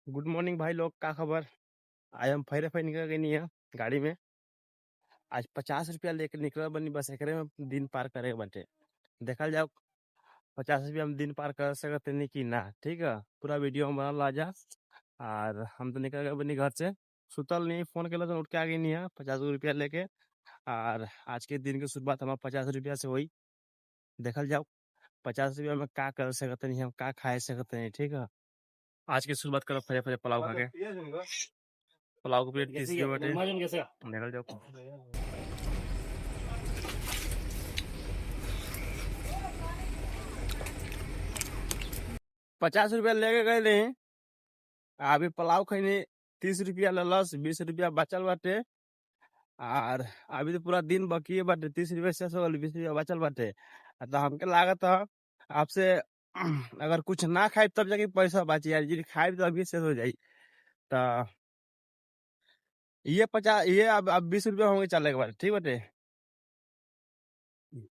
Good morning भाई लोग, का खबर। आज हम फैरे फैर निकल गई है गाड़ी में। आज 50 रुपया लेके निकल बनी, बस एकरे में दिन पार करे बटे। देखल जाओ 50 रुपया हम दिन पार कर सकते नहीं कि ना। ठीक है, पूरा वीडियो हम बनल जा। और हम तो निकल गए बनी घर से, सुतल नहीं, फोन के तो उठ के आ गई नहीं है 50 रुपया लेके। और आज के दिन की शुरुआत हमारा 50 रुपया से हुई। देखल जाओ 50 रुपया में का कर सकते नहीं, हम का खाए सकते नहीं। ठीक है, आज की शुरुआत करो फरे फरे पुलाव खा के। पुलाव को प्लेट 30 रुपये बटे। निकल जाओ। 50 रुपया लेके गए रहे, अभी पुलाव खैनी 30 रुपया ललस, 20 रुपया बचल बाटे। और अभी तो पूरा दिन बाकी बाटे, 30 रुपया शेष हो गल, 20 रुपया बचल बाटे। तो हमके लागत है आपसे अगर कुछ ना खाए तब जाके पैसा बची यार, जी खाए तो अभी शेष हो जाई। तो ये 50, ये अब 20 रुपया होंगे चले के बाद। ठीक बाटे,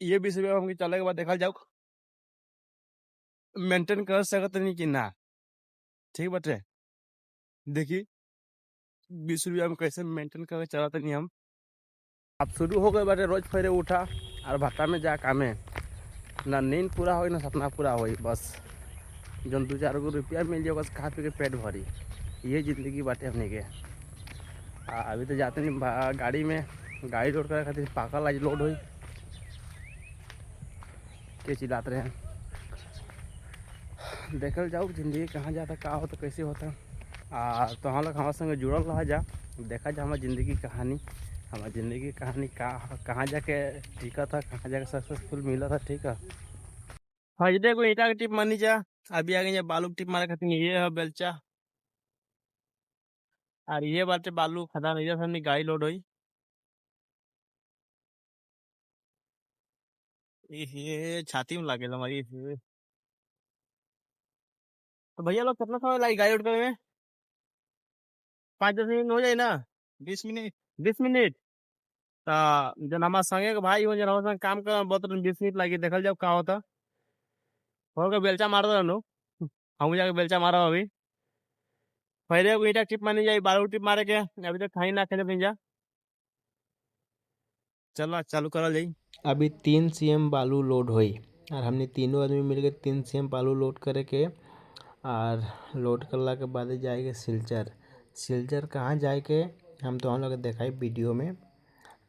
ये 20 रुपया होंगे चले के बाद देखल जाओ मेंटेन कर सकत नहीं कि ना। ठीक बाटे, देखी 20 रुपया में कैसे मेंटेन करके चलत नहीं हम। अब शुरू हो गए बाटे रोज फेरे उठा और भट्टा में जा कामे, ना नींद पूरा हो ना सपना पूरा हो। बस जौन 2-4 गो रुपया मिल जाए बस खा पी के पेट भरी, ये जिंदगी बाटे हमने के। अभी तो जाते नहीं गाड़ी में, गाड़ी लोड करे खातिर पाकल आज लोड हुई के चिल्लाते रहे। देखल जाओ जिंदगी कहाँ जाता, का होता, कैसे होता। तो हम लोग हमारे संगे जुड़ल रहा जा, देखा जा हमारी जिंदगी कहानी, हमारी जिंदगी की कहानी कहाँ जाके टिका था, कहाँ जाके सक्सेसफुल मिला था। ठीक है, हाँ ये देखो ईटा के टिप मानी जा, अभी आ गई बालू के टिप मारे खातिर। ये है बेलचा और ये बाटे बालू खदान, इधर हमने गाड़ी लोड हुई। ये छाती में लगे हमारी। तो भैया लोग कितना समय लगी गाड़ी लोड करने में? 5-10 मिनट हो जाए ना? 20 मिनट। 20 मिनट। तो जन हमारे संगे के भाई हो, जन हमारे संग काम कर, बहुत 20 मिनट लगी। देखल जाओ का होता। हो के बेलचा मार दो, हम जाके बेलचा मारा। अभी पहले ईटा टिप मानी जाए, बालू टिप मारे के अभी तक खाई ना खेले जा। चलो चालू करल जाई। अभी 3 CM बालू लोड हुई और हमने तीनों आदमी मिलके 3 CM बालू लोड करे के। और लोड करला के बाद जाएंगे सिलचर। सिलचर कहाँ जाए के हम तो हम लोग दिखाई वीडियो में,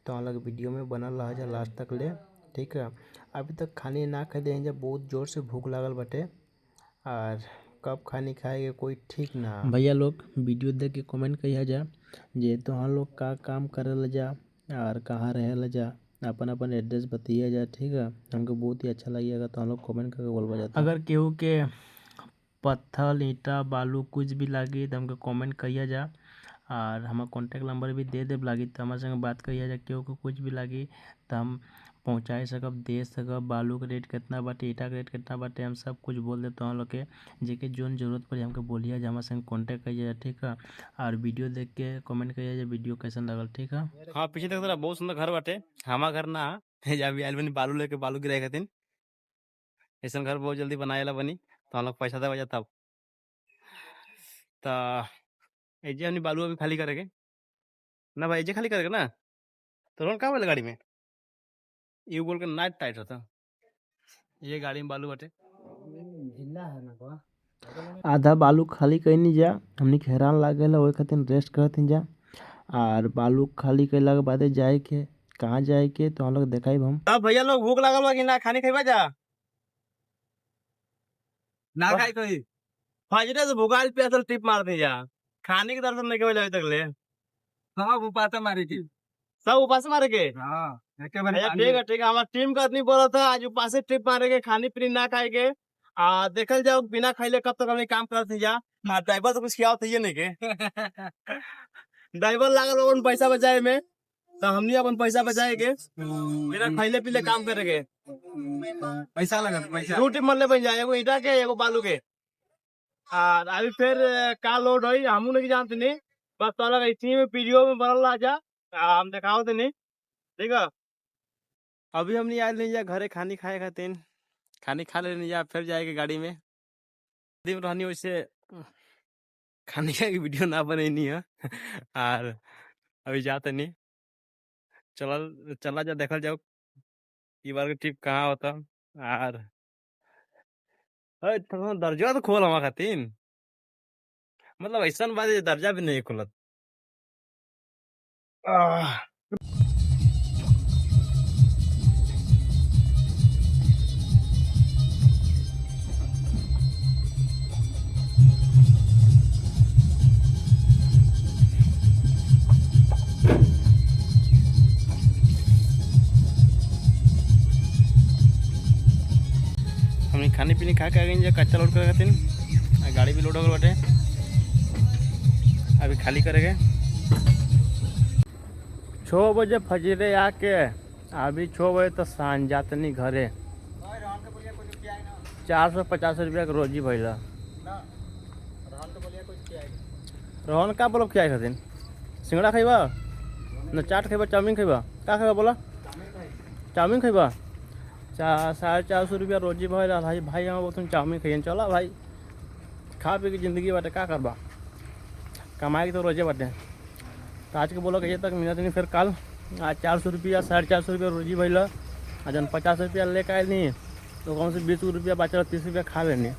तो हम लोग वीडियो में बनल रहा जा लास्ट तक ले। ठीक है, अभी तक खाने ना खाते जब बहुत जोर से भूख लागल बटे और कब खाने खाएंगे कोई ठीक ना। भैया लोग वीडियो देख के कमेंट करिया जा जे तो हम लोग का काम करे जा और कहाँ रहे जा, अपन अपन एड्रेस बताइए जा। ठीक है, हमको बहुत ही अच्छा लगेगा तो हम लोग कमेंट करके बोलवा जाता। अगर केहू के पत्थर ईंटा बालू कुछ भी लागी तो हमको कमेंट करिया जा और हमारा कॉन्टैक्ट नंबर भी दे देव लागी तो हमारे संग बात करिया जा। केहू को कुछ भी लागी तो हम पहुँचा सकब, दे सकब। बालू के रेट कितना बाटे, ईटा के रेट कितना बाटे, हम सब कुछ बोल देते हम लोग के। जेके जोन जरूरत पड़ी हमके बोलिए जा, हमारे संग कॉन्टैक्ट करिए जा। ठीक है, और वीडियो देख के कमेंट करिए जा वीडियो कैसन लगल। ठीक है, हाँ पीछे देख बहुत सुंदर घर बाटे, हमारा घर ना अभी आयल बनी बालू लेके बालू गिराए खातिर। ऐसा घर बहुत जल्दी बनाए बनी तो हम लोग पैसा दे तब। तो एजे हमने बालू अभी खाली करेंगे ना भाई, एजे खाली करेंगे ना। तो रोन कहाँ बोले गाड़ी में ये बोल के नाइट टाइट होता। ये गाड़ी में बालू बटे आधा बालू खाली कैनी जा, हमने हैरान लागल वही खातिर रेस्ट करत जा। और बालू खाली कैला के बाद जाए के कहाँ जाए के तो हम लोग देखाई हम। तब भैया लोग भूख लागल बा कि ना? खाने खाइबा जा ना खाई कोई फाजरे से भूखाल प्यासल टिप मार दे जा, खाने के दर्शन नहीं के अभी तक ले। सब उपास मारे के, सब उपास मारे के। हां ठीक है, ठीक है। हमारा टीम का आदमी बोला था आज उपास से ट्रिप मारे के, खाने पीने ना खाए के। आ देखल जाओ बिना खाइले कब तक हमने काम करते जा। ड्राइवर तो कुछ खियाओ थे नहीं के ड्राइवर लागल अपन पैसा बचाए में, तो हमने अपन पैसा बचाए के बिना खाइले पीले काम करे के। पैसा लगत पैसा दो टिप मरले बन जाए, एगो ईटा के एगो बालू के। और अभी फिर का लोड होई हमू नहीं जानते नहीं, बस तो अलग इसी में वीडियो में बनल रहा जा, हम दिखाओ नहीं। ठीक है, अभी हमने आयल नहीं जा घरे खानी खाए खातिर, खानी खा ले नहीं जा, फिर जाएंगे गाड़ी में। दिन रहनी वैसे खाना खाने के वीडियो ना बनैनी है। और अभी जा तनी चलल चला जा, देखल जाओ ई बार के ट्रिप कहाँ होता। और अरे थोड़ा दर्जा तो खोल हमार खातिन, मतलब ऐसा बात है दर्जा भी नहीं खुलत। आह। हमने खाने पीने खा के आ गई, कच्चा लोड करे खातिर आ गाड़ी भी लोड हो गल बाटे, अभी खाली करेंगे। 6 बजे फजरे आके अभी 6 बजे तो सांझ जातनी घरे। 450 रुपया के रोजी भइला। रोहन का बोलब खियाए खातिर? सिंगड़ा खइबा न चाट खइबा, चाउमीन खइबा, का खइबा बोला? चाउमीन खइबा। 450 रुपया रोजी भइला भाई। भाई हम बोलते चाउमीन खाइए, चला भाई खा पी के जिंदगी बाटे, का करबा, कमाई के तो रोजे बाटे। तो आज के बोला कहिए तक मिलत नहीं फिर कल। आज 400 रुपया 450 रुपया रोजी भइला। आ जन 50 रुपया लेके आयल नहीं तो कम से 20 रुपया बचल, 30 रुपया खा लेनी।